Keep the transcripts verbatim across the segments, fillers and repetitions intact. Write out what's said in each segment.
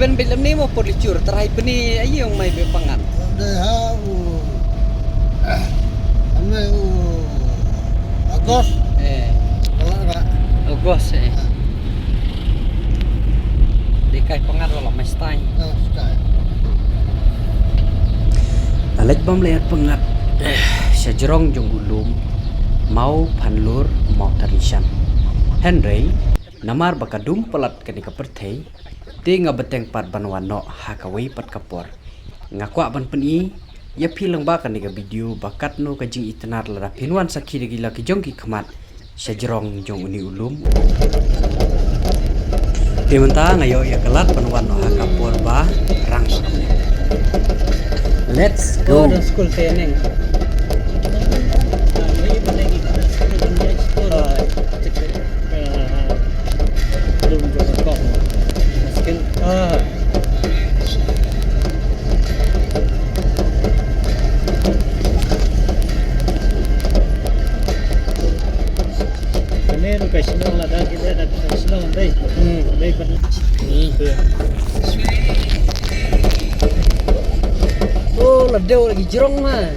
Pen bit lam ni mo por lichur, trai peni ayi ong mai be pangat. Dei ha u, ane u Agos. Eh. Wala ka. Agos, eh. Dei kai pangat wala mai stai. Ah, stai. Alek bam leher pangat, eh, sha jrong jong u lum, Mawphanlur, Mawtharishan. Hynrei, namar ba ka dum palat kane ka pyrthei, te nga bteng pat ban wan noh ha kawei pat ka por. Nga kwah ban pyni ïa phi lyngba kane ka video ba katno ka jingitynnad lada phin wan sakhi da ki la ki jong ki khmat sha jrong jong une u lum. Te mynta nga ïoh ïa ka lad ban wan noh ha ka por ba rang. Let's go. Go to school training. Kane ruh ka shnong lada ki leh da ka shnong dei. Hmm. Dei ban. Hmm. Oh, la dei la ki jrong ma.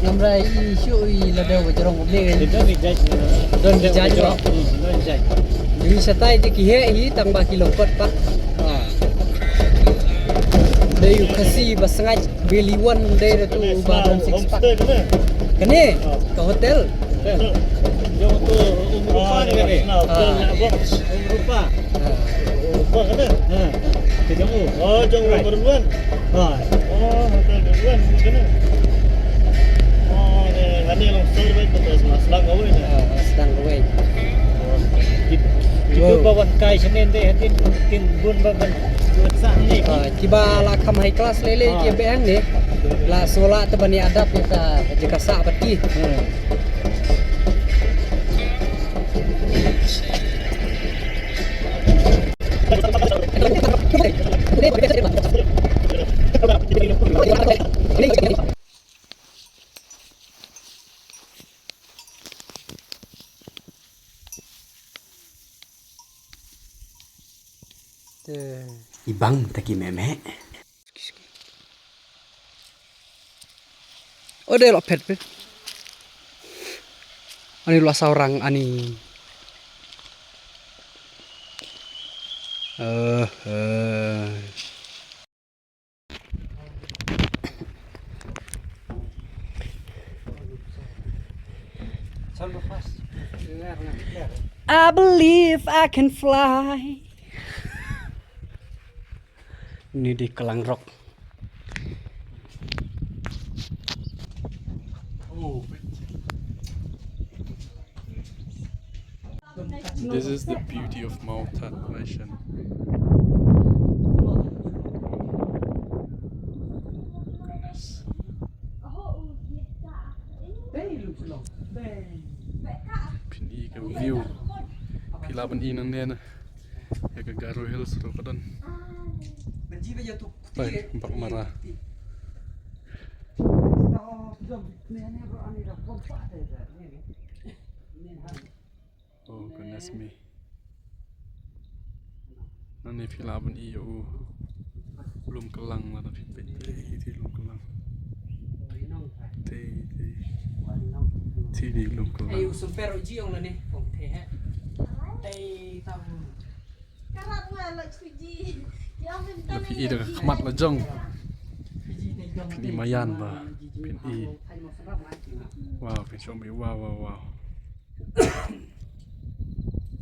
Namra i shu i la dei ba jrong ba meng. Don ki jait. Don ki jait. Don jait. Dei shatai te ki heh hi tang ba ki long pat pat. Ah. Dei u Khasi ba sngaid beli wan dei da tu ba don six pack. Kane ka hotel. Jong tu um rupa ni kane. Ah. Um rupa. Rupa kane? Ha. Te jong u. Oh, jong u Berluan. Ha. Oh, hotel Berluan kane. Oh, ne, kane long sor bai, betul, sdang kawei ne. Ha, sdang kawei. Oh, kit-, kitu ba wan kai shane de, hatin, tin bun ba ban, bun sa ne. Ha, kiba la kham high class lele, ha, ki beng ne. La sola te ban ïa adapt ïa ka jaka sah bad ki. Hmm. I bang ta ki meh meh. O dei lo phet phet. Ani lo saw rang ani. Eh, eh. I believe I can fly. Ni dei ka lang rock. This is the beauty of Mawtharishan. Goodness. Phin i ka view. Phi lah ban i nangne na. Ïa ka Garo Hills ruh ka don. Pai, bak mara. Oh, goodness me. Nangne phi lah ban i ïa u lum kylang lada phi peit te, i te lum kylang. Te, te. Te dei lum kylang. Ei, u sumper u ji ong lane, kong te he. Ei, tau. La phi i da ka khmat la jong. Phin i maïan ba phin i. Wow, phin shong bi, wow, wow, wow.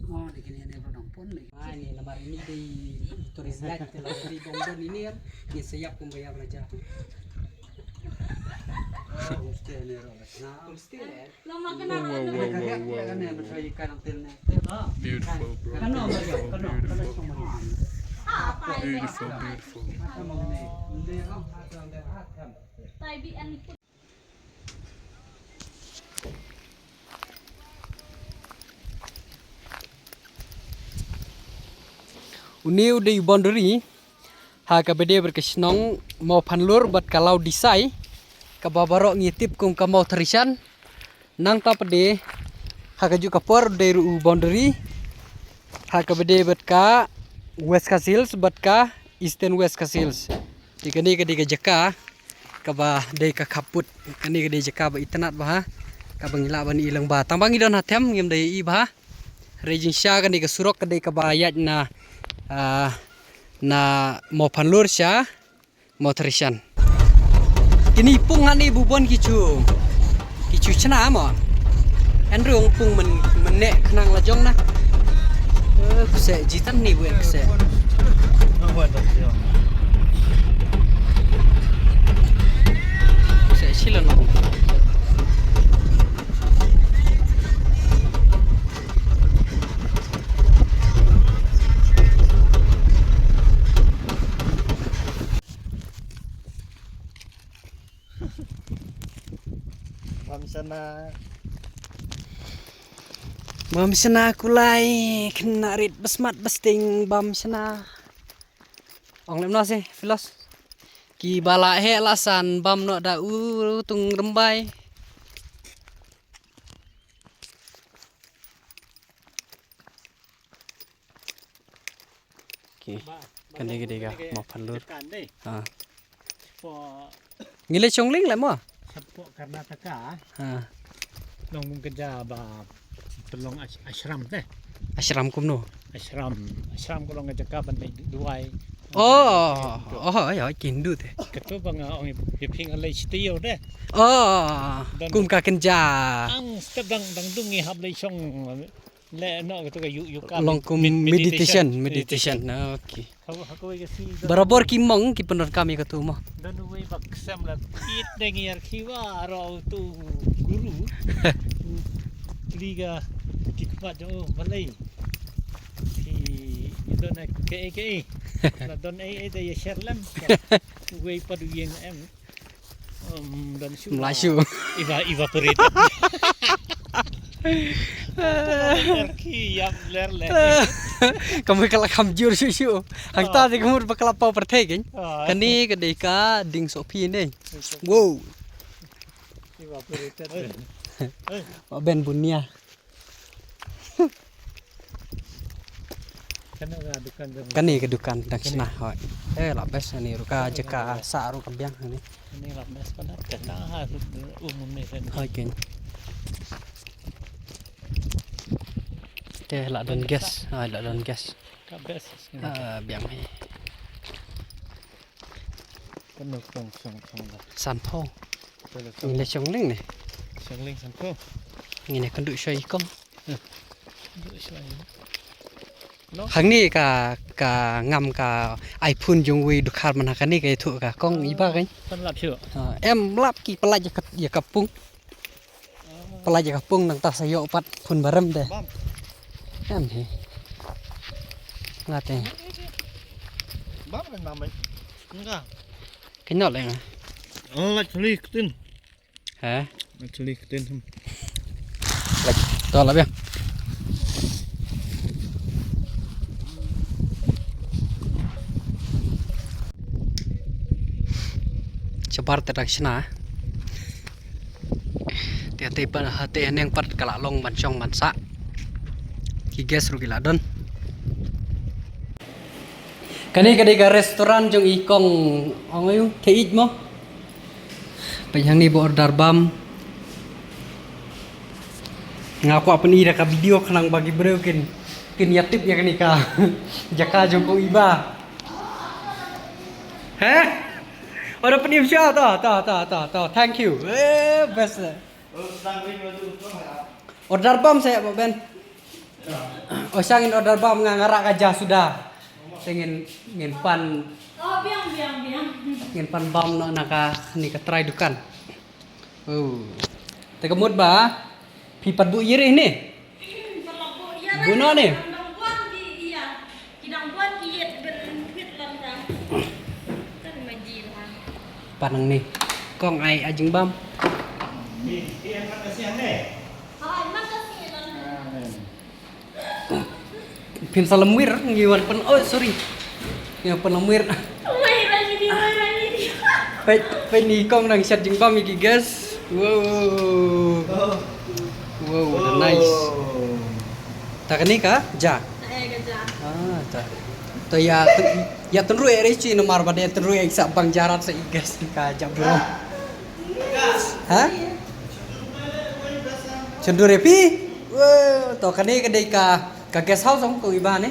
Oh, ni kini ni rodong pun ni. Ah, ni namar ini dei tourist guide, te la dei bong don ini kan. Ni siap kumbayar aja. Oh, homestay ni rodong. Nah, homestay ni. Wow, wow, wow, wow, wow. Beautiful, bro. Beautiful, beautiful. Beautiful, beautiful. Une u dei u boundary ha kaba ïadei bad ka shnong Mawphanlur bad ka Lawdisai, kaba baroh ngi tip kum ka Mawtharishan. Nangta pat de ha kajuh ka por dei ruh u boundary ha kaba ïadei bad ka West Khasi Hills bad ka Eastern West Khasi Hills. Te kane ka dei ka jaka kaba dei ka khappud. Kane ka dei jaka ba itynnad bha, kaba ngi lah ban ïohi lang bha. Tang ba ngi don ha them ngim dei ïohi bha. Hynrei jingshisha kane ka surok ka dei kaba ïaid na, ah, na Mawphanlur sha Mawtharishan. Kine pung hangne bun bun ki shu, ki shu chna mo. Hynrei pung myn, mynne khnang la jong na. Eh, kse jitan ni bun kse. Kse sila no. Bam shana. Bam shana kulai, khynnah rit ba smat ba sting, bam shana. Ong lem no si, Philos. Kiba la heh la san, bam noh da u tung rymbai. Okay. Kane ka dei ka Mawphanlur. Ha. Ngi leit shong lieng leh mo? Shapoh Karnataka. Ha. Long mung ka jaka ba pynlong ash-, ashram te. Ashram kumno? Ashram, ashram ka long ka jaka ban leit duwai. Oh, oh, ïa, ki Hindu te. Kato ba nga ong ïa phi nga leit shatei ïa te. Oh, kum ka kynja. Ang step dang, dang dung ngi hap leit shong. Le, no, kato ka yu, yu ka long kum med-, meditation, meditation. Meditation. Ah, okay. Barabor ki monk ki pyndonkam ïa kato mo. Don uwei ba ksem la, it deng ïar khiwa ro tu guru. Pli ka ki khmat jong u balei. Ki don kaei kaei. La don ei ei da ïa share lem. Uwei pat u ïeng em. Um, don shu. Mla shu. Eva-, evaporated. Ki ïap ler le. Ka mut ka la kham jur shu shu. Hangta te ka mut ba ka la paw pyrthei kein. Ah. Kane ka dei ka dieng sohphi ne. Wow. Evaporated. Ba ben bunia. Kane ka dukan dang, kane ka dukan dang shna, hoi. Eh, la best ani ruh ka jaka sah ruh ka biang ani. Ani la best ka dak ka ha ruh um ne. Hoi kein. Te la don gas, hoi la don gas. Ka best. Ah, biang hi. Kano kong shong shong da. Sanphew. Ngi leit shong lieng ne. Shong lieng sanphew. Ngi ne kynduh shuwa i kong. Kynduh shuwa i. Hangne ka, ka ngam ka iPhone jong uwei dukha man ha kane ka ïathuh ka kong i ba kein. Kan lap shuh. Ha, em lap ki pynlait ïa ka, ïa ka pung. Pynlait ïa ka pung nangta sa ïoh pat phone ba rem te. Em hi. Nga te. Bam kan bam. Nga. Kein noh leng. Oh, lait thli ktien. He? Lait thli ktien. Lait. To la biang. Shabar te dang shna. Te te pa te neng pat ka la long ban shong ban sah. Ki guest ruh ki la don. Kane ka dei ka restaurant jong i kong ong ayu te ij mo. Peit hangne ba order bam. Nga kwah pyni da ka video khnang ba ki briew kin, kin ïa tip ïa kane ka jaka jong kong i ba. He? Order pyni sha to, to, to, to, to. Thank you. Eh, best. Order bam seh ba ben. Oh, sha ngin order bam nga nga rah ka ja suda. Te ngin, ngin pan. Oh, biang, biang, biang. Ngin pan bam noh na kane ka trai dukan. Oh. Te ka mut ba phi pat buh ïa ri ne. Buh noh ne. Ki dang buan ki ïeit ban wit lanta. Kan maji lah. Panang ni. Kong ai ai jingbam. Ni, ni an mat ka siang ni. Ha, mat ka siang. Phin sa lemwir ngi wan pyn, oh sorry. Ngi wan pynlemwir. Wai rani di, wai rani di. Peit, peit ni kong nang shat jingbam ïa ki guys. Wow. Wow, the nice. Ta kane ka ja. Eh, ka ja. Ah, ta. To ïa tun-, ïa tynruh ïa ri chi namar ba dei tynruh ïa sa bang jarat sa i gas ka jam burom. Ha? Chyndur ïa phi? Wah, to kane ka dei ka, ka guest house jong kong Iba ne.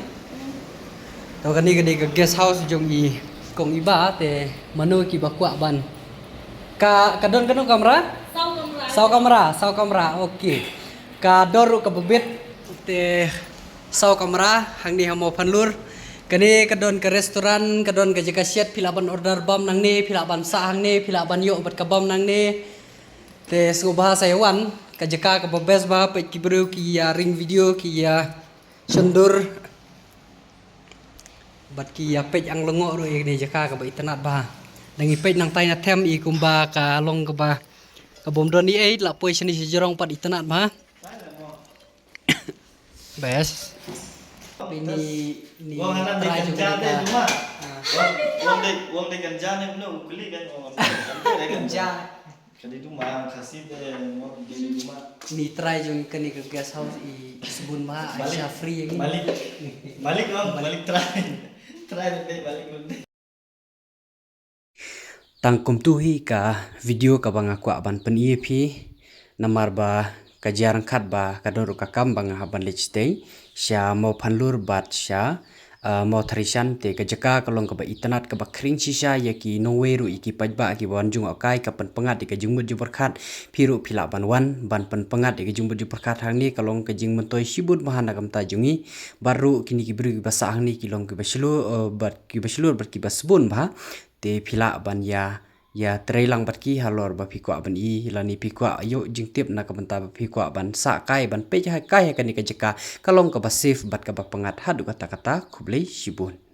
To kane ka dei ka guest house jong i kong Iba te mano kiba kwah ban. Ka, ka don kano kamra? Saw kamra. Saw kamra, saw kamra. Okay. Ka dor ruh kaba bit te saw kamra hangne ha Mawphanlur. Kane ka don ka restaurant, ka don ka jaka shet, phi lah ban order bam nangne, phi lah ban sah hangne, phi lah ban ïoh bad ka bam nangne. Te sngewbha sa ïa wan, ka jaka kaba best bha, peit ki briew ki ïa ring video, ki ïa shondur. Bad ki ïa peit ang lyngngoh ruh ïa kane jaka kaba itynnad bha. Dang ïa peit nangtai na them i kumba ka long kaba, ka bym don ei ei, la poi shane shi jrong pat itynnad bha. Best. Ini, ini Wang hanan try dei jong kanja kita. Dei cuma. Ah. Wang, wang dei, wang dei kanja ne mano, u kylli kan, wang dei kanja. Kanja. Ka dei duma, Khasi te mo, ka dei duma. Ni try jong kane ka guest house i sbun bha, Malik. Aisha free ïa ngi. Malik. Malik bang, Malik. Malik try. Try dei, Malik dei. Tang kumtu hi ka video kaba nga kwah ban pyni ïa phi. Namar ba ka jia ryngkat ba ka don ruh ka kam ba nga hap ban leit shatei sha Mawphanlur bad sha, ah, Mawtharishan te ka jaka ka long kaba itynnad kaba khring shisha ïa ki nongwei ruh ïa ki paidbah kiba wan jngohkai ka pynpyngngad ïa ka jingmut jingpyrkhat. Phi ruh phi lah ban wan ban pynpyngngad ïa ka jingmut jingpyrkhat hangne ka long ka jingmyntoi shibun bha na ka bynta jong ngi. Bad ruh kine ki briew kiba sah hangne ki long kiba shlur, eh, bad kiba shlur bad kiba sbun bha. Te phi lah ban ïa, ïa trei lang bad ki halor ba phi kwah ban i lane phi kwah ïoh jingtip na ka bynta ba phi kwah ban sah kai ban peit ha kai ha kane ka jaka ka long kaba safe bad kaba pyngngad haduh katta katta khublei shibun.